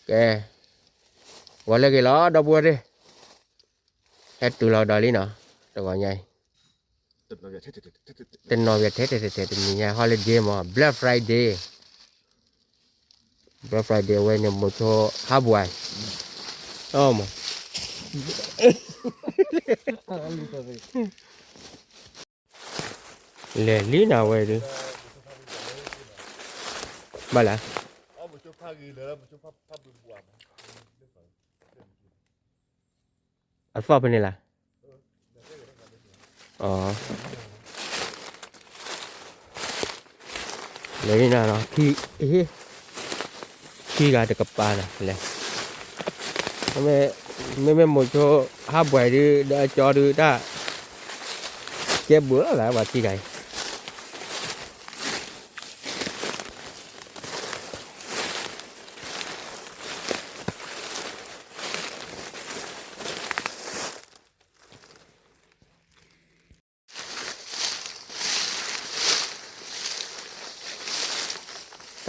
ကဲ, ဂီၤလၢအဂ့ၤလီၤ ဒီပုၢ်ဝဲၢ်သ့ၣ်, ဟဲတုၤလီၤဒီးလံနီၤ, တဂီၤညါအံၤ, တနီၤဝဲထဲထဲထဲထဲ တနံၤညါ holiday မး Black Friday, Black Friday အဝဲန့ၣ် မိၤဆိဟးဘှဲး, အမး လဲၤလံနၤဝဲဒုး, ဘၣ်လဲၣ်, အသီၣ်ဖဲန့ၣ်လၢ်, လဲၤလံနၤနီၤ, ခံဂၤတကပၤနီၤ လဲၤ, မ့မ့ၢ်မိၤဆိဟးဘှဲးဒုး ဒီးအကၠီဒုးတၢ် ကဲဘှဲးလီၤသး ပှၤခံဂၤအံၤ တၢ်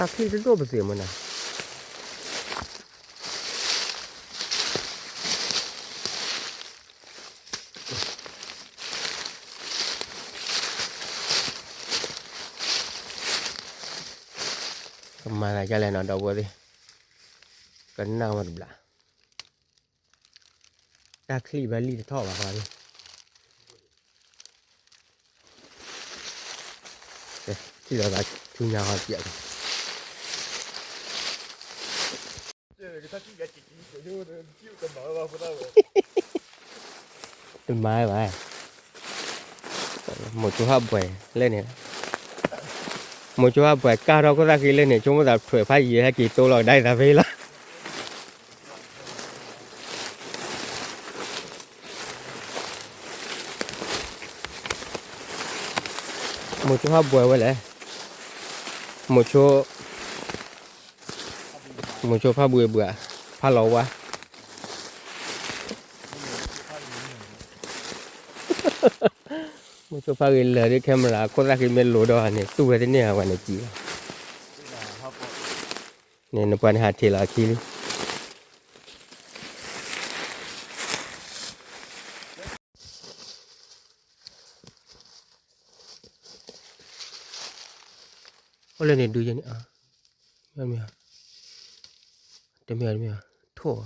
ချံၣ်တဒိၣ်ပသ့ၣ်မနၤ, ကမၤသးဒ်လဲၣ်နီၤ ဒီပုၢ်ဝဲၢ်သ့ၣ်, ကနၣ်မးတဘျီ, တၢ်ချံၣ်ဘၣ်လံတထီၣ်ဘၣ်ဃီန့ၣ်, ထံၣ်လီၤသးဆူညါဟီပၠး, တမၤဘၣ်, မိၤဆိဟးဘှဲးလၢန့ၣ်, မိၤဆိဟးဘှဲးကၢ်ထီၣ်ခိၣ်သၣ်ဃံလၢန့ၣ် ဆိကမိၣ်သးထွဲးဖးယံၤဟဲက့ၤတိလီၤကဒါအံၤသးဖဲလီၤ. မိၤဆိဟးဘှဲးဝဲလဲၣ်, မိၤဆိ, မိၤဆိဖးဘှံးဘှး, ဖးလီၤဝါ မိၤဆိဖးဂ့ၤလၢာ်ဒီး camera ခိၣ်သၣ်ဃံမ့ၢ်လိၤဒီးန့ၣ် တူၢ်ဝဲတန့ၢ်အဝဲန့ၣ်ကံၣ်လီၤ, န့ၣ်နပှၤန့ၣ် ဟးထံၣ်လီၤအခံလံ. အိၣ်လၢန့ၣ်ဒုးယဲန့ၣ်, မ့ၢ်, တမ့ၢ်, တမ့ၢ်, ထိၣ်,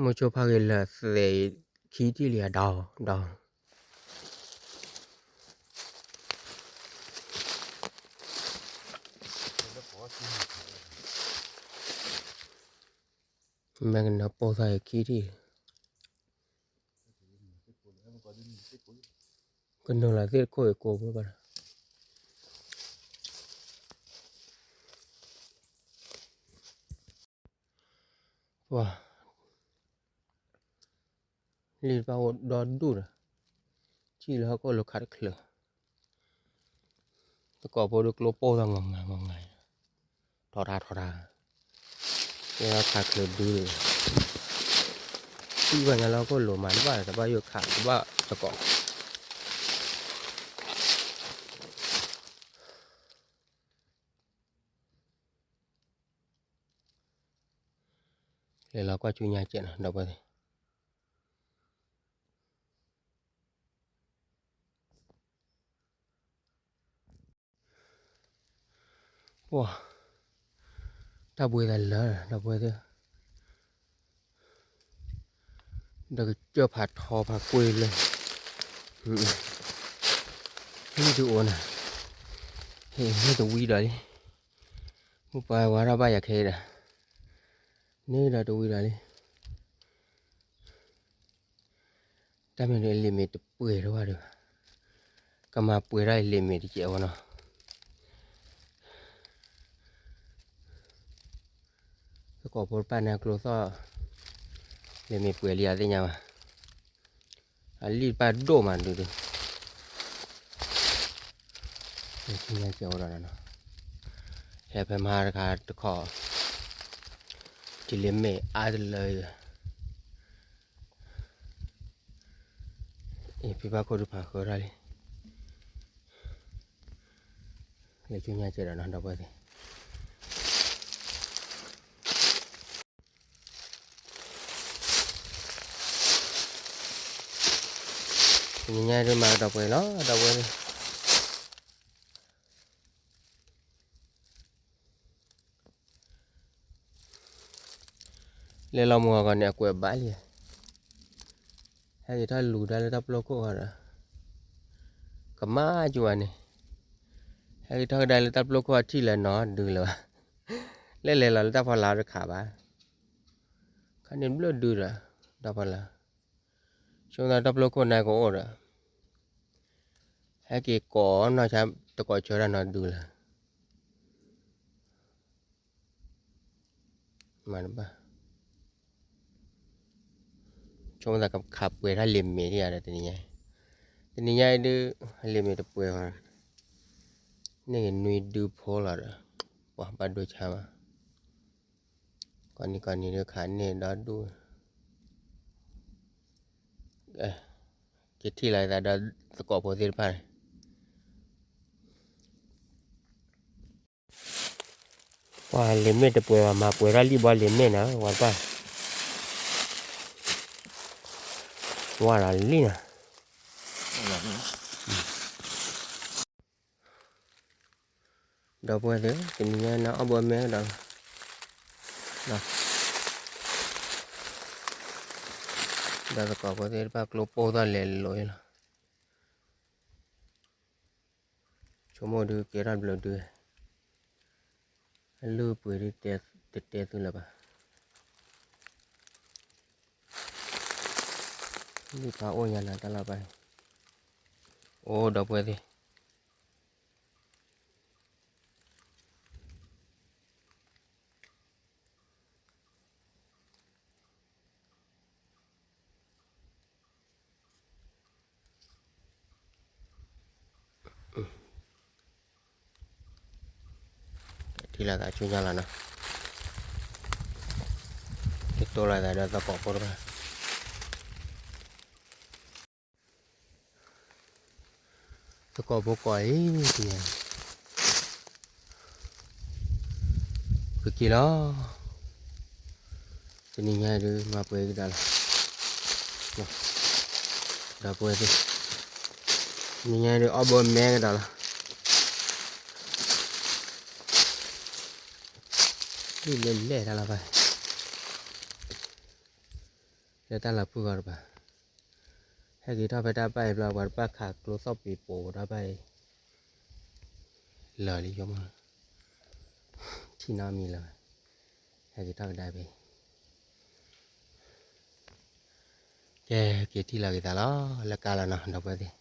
မိၤဆိဖးဂ့ၤလၢာ်သဲးအံၤ ခံထံၣ်လံအဒီး, ဒီး မ့ၢ်ကနၢပိၢ်သၣ်အံၤခံထံၣ်, ကနၢလီၤသ့ၣ်တခိၣ်အံၤကိးဖိဘၣ်ဒီး ပှၤ, လံာ်တဖၣ်အိၣ်ဒီဒူၣ်ဒီး, ထံၣ်လၢဟီၣ်ခိၣ်လိၤခးတချုး, သကိးဖိဒုးကျိပိၢ်သၣ်ငီၤငၤငီၤငၤ, ထီထါထီထါ, လၢခးချုးဒုဒီး, ထံၣ်ဘၣ်ညါလၢဟီၣ်ခိၣ်လိၤမး တဘၣ်တဘၣ်ယိၣ်ခး တဘၣ်သကိး လဲၤလီၤကွၢ်ဆူညါကဲးနီၤ ဒီပုၢ်ဝဲၢ်သ့ၣ်, ပှၤ, တၢ်ဘှံးသးလၢာ် ဒီပုၢ်ဝဲၢ်သ့ၣ်, ဒီးကစၢၢ်ဖးထီဖးကွံာ်လၢ, ဟံၣ်ဒုးအိၣ်နၤ, ဟ့ၣ်ဟ့ၣ်တဝံဒီးလံ, မုၢ်ပှၤဝါထီၣ်ဘၣ်ယၤခဲအံၤဒီး, န့ၣ်ဒီးတဝံဒီးလံ. တၢ်မ့ၢ်ဒုးလံာ်မ့ၢ်တပှဲၤထီၣ်ဘၣ်ဒီး, ကမၤပှဲၤထီၣ်လံာ်မ့ၢ်တကဲးဝဲနီၤ, သကိးဖိတဖၣ်န့ၣ်အကျိသီၣ်, လံာ်မ့ၢ်ပှဲၤလံအသ့ၣ်ညါဘၣ်, အလံာ်တဖၣ်ဒိၣ်မးဒုးဒုး ညါကဲးဝဲဒီးနီၤ, ဟဲဖဲမဟါတခါတခီ, ထံလံာ်မ့ၢ်အါတလၢ, အ့ၣ် ဖံဘၣ်ခိၣ်ဒုးဖးဃၢထီၣ်လံ, လဲၤဆူညါကဲဒီးနီၤ ဒီပုၢ်ဝဲၢ်သ့ၣ်, တနံၤညါဒုးမၤကဒီးပှဲၤလီၤ ဒီပုၢ်ဝဲၢ်သ့ၣ်. လဲၤလီၤမုၢ်ဂီၤဂီၤန့ၣ် အကွဲးဘၣ်လံ, ဟဲက့ၤထီၣ်လူၤဒါလၢတၢ်ပျိခိၣ်ဃီဒီး ကမၣ်ကၠူဝဲန့ၣ်, ဟဲက့ၤထီၣ်ကဒါလၢတၢ်ပျိခိၣ်အထံၣ်လၢနီၤဒုးလၢၤဘၣ်, လဲၤလဲၤလီၤလၢတၢ်ဖီလာ်တခါဘၣ်, ခါန့ၣ်ဘျၢၣ်ဒုးဒီး တၢ်ဖီလာ်, ဆိမိၣ်သးတၢ်ပျိခိၣ်နါကအိၣ်ဒီး ဟဲက့ၤကိးနီၢ်ဆါတကိးဆၢတၢ်နီၤဒုးလၢၤ မၤတဘၣ်, ဆိမိၣ်သးကခးပှဲၤထီၣ်လံာ်မ့ၢ်ဒံးဧါဒီးတနံၤညါ, တနံၤညါအံၤဒုး လံာ်မ့ၢ်တပှဲၤဘၣ်, န့ၢ်က့ၤနွံဒုဖိလီၤဒီး ပှၤဘၣ်ဒိဆါဘၣ်, ကိးနံၤကိးနံၤဒုးခးန့ၢ်ဒီဒူၣ်, က့ၤထံၣ်လီၤသးဒီးသကိးဖိသ့ၣ်တဖၣ်န့ၣ် ပှၤလံာ်မ့ၢ်တပှဲၤဘၣ် မၤပှဲၤထီၣ်လံာ်ဘီလံာ်မ့ၢ်နီၤ ဝဲတဖၣ်, ဝါလီၤလံနီၤ, ဒီပုၢ်ဝဲၢ်သ့ၣ် တနံၤညါန့ၣ်အီၣ်ဘၢမဲကဒီးလီၤ, ဒီးသကိးဖိသ့ၣ်တဖၣ်ကျိပိၢ်သီၣ်လဲၤလိာ်လီၤ ဆိကမိၣ်ဒုးကဲထီၣ်ဘျုးဒုး, အလုၢ်အပှ့ၤဒုးတတဲသုလၢၤဘၣ်, လုၢ်ဖးအိၣ်ညါနၤတၢ်လီၤဘၣ်, အိၣ်ဒီပုၢ်ဝဲၢ်သ့ၣ် ထံၣ်လိာ်သးဆူညါလီၤနီၤ, ကတိၢ်လိာ်သးဒီးသကိးဖိတဖၣ် သကိးဖိကိးအံၤ ကက့ၤလီၤ, တနံၤညါဒုးမၤပှဲၤကဒီးလီၤ, ဒီပုၢ်ဝဲၢ်သ့ၣ်, တနံၤညါဒုးအီၣ်ဘၢမဲကဒီးလီၤ, ဒ်လဲၣ်လဲၣ်တၢ်လီၤဘၣ်, လၢတၢ်လီၤဖုၣ်ဂီၤတပၤ, ဟဲက့ၤထီၣ်ဖဲတၢ်ဘၣ်အံၤဘျီ ပှၤတပၣ်ခးကျိသီၣ်ပံၤပိာ်တၢ်ဘၣ်အံၤ, လၢာ်လံယိမး, ထံၣ်နီတမံၤလၢၤဘၣ်, ဟဲက့ၤထီၣ်ကဒါဖဲအံၤ, ကဲ က့ၤထံၣ်လိာ်က့ၤသးလီၤ လၢကါလ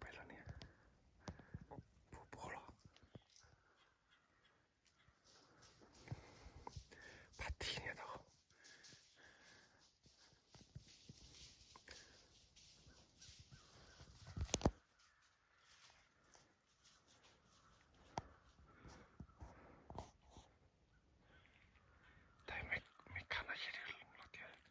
ီၤနီၤ ဒီပုၢ်ဝဲၢ်သ့ၣ် တၢ်ဟိၣ်တၢ်ဟိၣ်, အိၣ်ပဲလီၤန့ၣ်, ဖိဖိလီၤ, ဖါတံၢ်န့ၣ်တၢ်ဟိၣ် တၢ်မ့ၢ်ခါနၤယဲၢ်လီၤတံၢ် ကံလံ ကံလံ,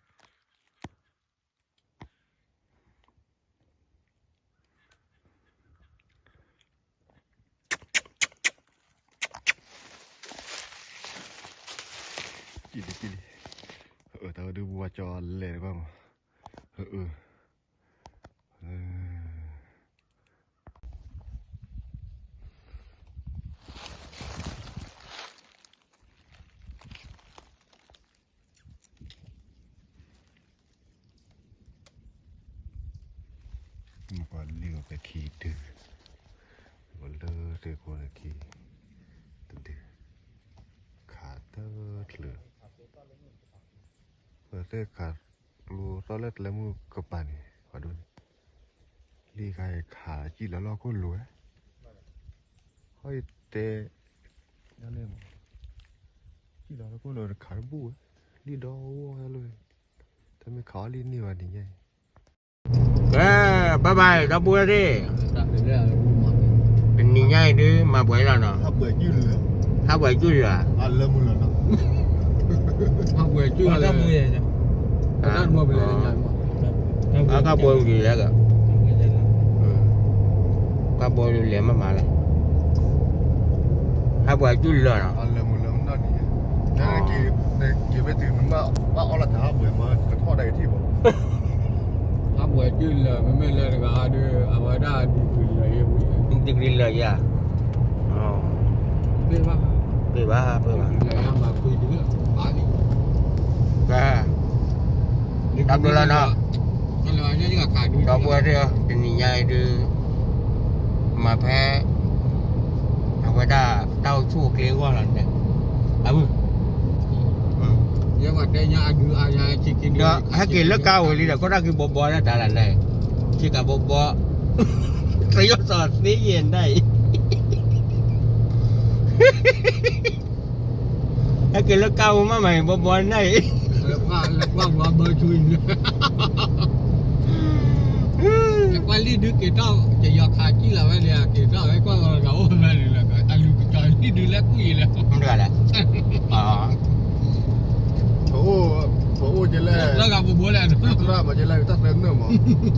အတၢ်ဝဲဒုးပဝါကၠီလဲၤတဘၣ်မး, အ မ့ၢ်ပှၤလံၣ်အီၤဖဲခံဒု, ပလၢသ့ၣ်ခိၣ်န့ၣ်ခံ, တဒု, ခးတချုး, ပသ့ၣ်ခးကျိသီၣ်လၢကျဲမုၢ်ကပၤန့ၣ် ပှၤဒိၣ်န့ၣ်, လံၣ်ခါအံၤခးစံၣ်လီၤလီၢ်ခိၣ်လိၤဝဲ, ဟီၣ်အံၤတဲ, စံၣ်လီၤလီၢ်ခိၣ်လိၤတခးတဘူၣ်ဝဲ, လံၣ်ဒီဝီၢ်လီၤ, တမ့ၢ်ခးအီၣ်လံၣ်န့ၢ်ဘၣ်ဒ်ညါအံၤ ကဲ bye bye ဒီပုၢ်ဝဲၢ်သ့ၣ်, တနံၤညါ နံၤညါအံၤဒုး မၤပှဲၤလီၤနီၤ, ဟးပှဲၤကၠူၢ်လၢာ်ဧါ, ကၠဘိလံၤလၢက, ကၠဘိလံၤလဲၤမးမးလီၤ, ဟးပှဲၤကၠူၢ်လၢာ်နီၤ, က့ၤဝဲတုၤနဘၣ်အီၣ်လီၤတၢ်ဟးပှဲၤမး ကထီၣ်ဒၣ်ကထံၣ်ဘၣ် ဟးပှဲၤကၠူၢ်လၢာ် မ့မ့ၢ်လၢတဂၤဒီး အဝဲဒၣ် degree လၢာ်ယဲဝံၤ, degree လၢာ်ယဲ, ပ့ၢ်ဘၣ်, ပ့ၢ်ဘၣ်, ပ့ၢ်ဘၣ်, တၢ်ဘျုးလီၤနီၤ, ဒီပုၢ်ဝဲၢ်သ့ၣ်ဧၢ, တနံၤညါအံၤဒုး မၤဖဲ အဝဲဒၣ်တၢ်အိၣ်ဆူၣ်အိၣ်ချ့အဂီၢ်လီၤန့ၣ်, အ, ဒီးဟဲက့ၤလၢကါဝဲလံဒီး ကီၢ်တၢ်ခံဘီဘီဒၣ်တၢ်လၢ်န့ၣ်, ဆ့ကၤဘီဘီ, သယီၣ်စီၤသ့ယဲၢ်နၢ်အံၤ ဟဲက့ၤလၢကါဝဲမးမးအံၤ ဘီဘီနၢ်အံၤ, ကွၢ်လံၢ်ဒုးက့ၤထီၣ် ကယီၤခးကံၢ်လီၤဝဲန့ၣ် က့ၤထီၣ်ဝဲကွၢ်ဂီၤတဂၤအိၣ်ဝဲန့ၣ်လီၤ အလူၤကကီၤလံၢ်ဒုးလဲၤကူၣ်အံၤလဲၣ်, ပအိၣ်ကလဲၣ်, သရၣ်မၤကလဲၣ် တၢ်သၢနၢၣ်မး,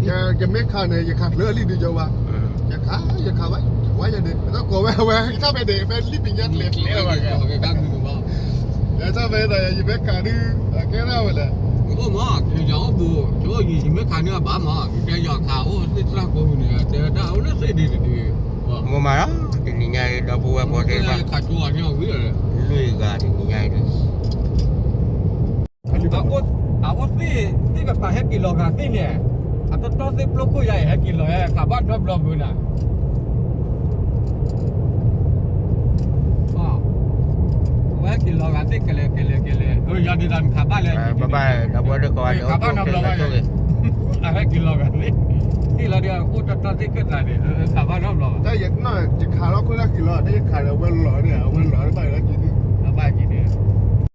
ယမ့ၢ်ခးန့ၣ် ယခးဖျၢၣ်လံၢ်ဒုးကီၤဘၣ်, ယခး ယခးဘၣ် ယဝဲယၤန့ၣ် ပတၢ်ကိးဝဲအဝဲ ယထီၣ်ဖဲန့ၣ် ဖဲလံၢ်ပညါကျဲၤကျဲၤဘၣ်, ယထီၣ်ဖဲန့ၣ် ယမ့ၢ်ခးဒုး ကဲထီၣ်ဝဲလဲၣ်, အိၣ်မး ယအိၣ်ဘူး ယမ့ၢ်ခးန့ၢ်အဘၣ်မး ယတဲယီၤခးအိၣ်သ့ၣ်သရၣ်ကိးမုၢ်န့ၣ် တဲဝဲဒၣ်အိၣ်လၢသ့ၣ်ဒံးတဒု, မ့ၢ်မးလီၤ တနံၤညါအံၤ ဒီပုၢ်ဝဲၢ်ဖိသ့ၣ်တဖၣ် ခးကၠိအီၤန့ၣ်အဝံၤ လွံၢ်ဂၤတနံၤညါအံၤဒုး အအိၣ်သ့ၣ် သ့ၣ်ကပၤဟဲက့ၤလီၤဂာ်သ့ၣ်န့ၣ်, အတီတီသ့ၣ်ပျိခိၣ်ယါအံၤ ဟဲက့ၤလီၤဟဲခးဘၣ်ဒီဘျီဘုးနၤ, အဝဲဟဲက့ၤလီၤဂာ်သ့ၣ်ကလဲၤကလဲၤကလဲၤ ယၤဒ်သိးနခးဘၣ်လဲၣ် ဘၣ်ဘၣ် ဒီပုၢ်ဝဲၢ်သ့ၣ်ကိးဂၤဒဲး ခးဘၣ်နီတဘျီဘၣ်ယါ, အဟဲက့ၤလီၤဂာ်သ့ၣ်, သ့ၣ်လီၤဒီး အိၣ်တီတီသ့ၣ်ကတၢၢ်န့ၣ် ခးဘၣ်နီတဘျီဘၣ်, ယခးလီၤခိၣ်တၢ်ခံးလီၤ တယခးဒီးအဝဲလီၤန့ၣ် အဝဲလီၤတဘၣ်လၢခံဒု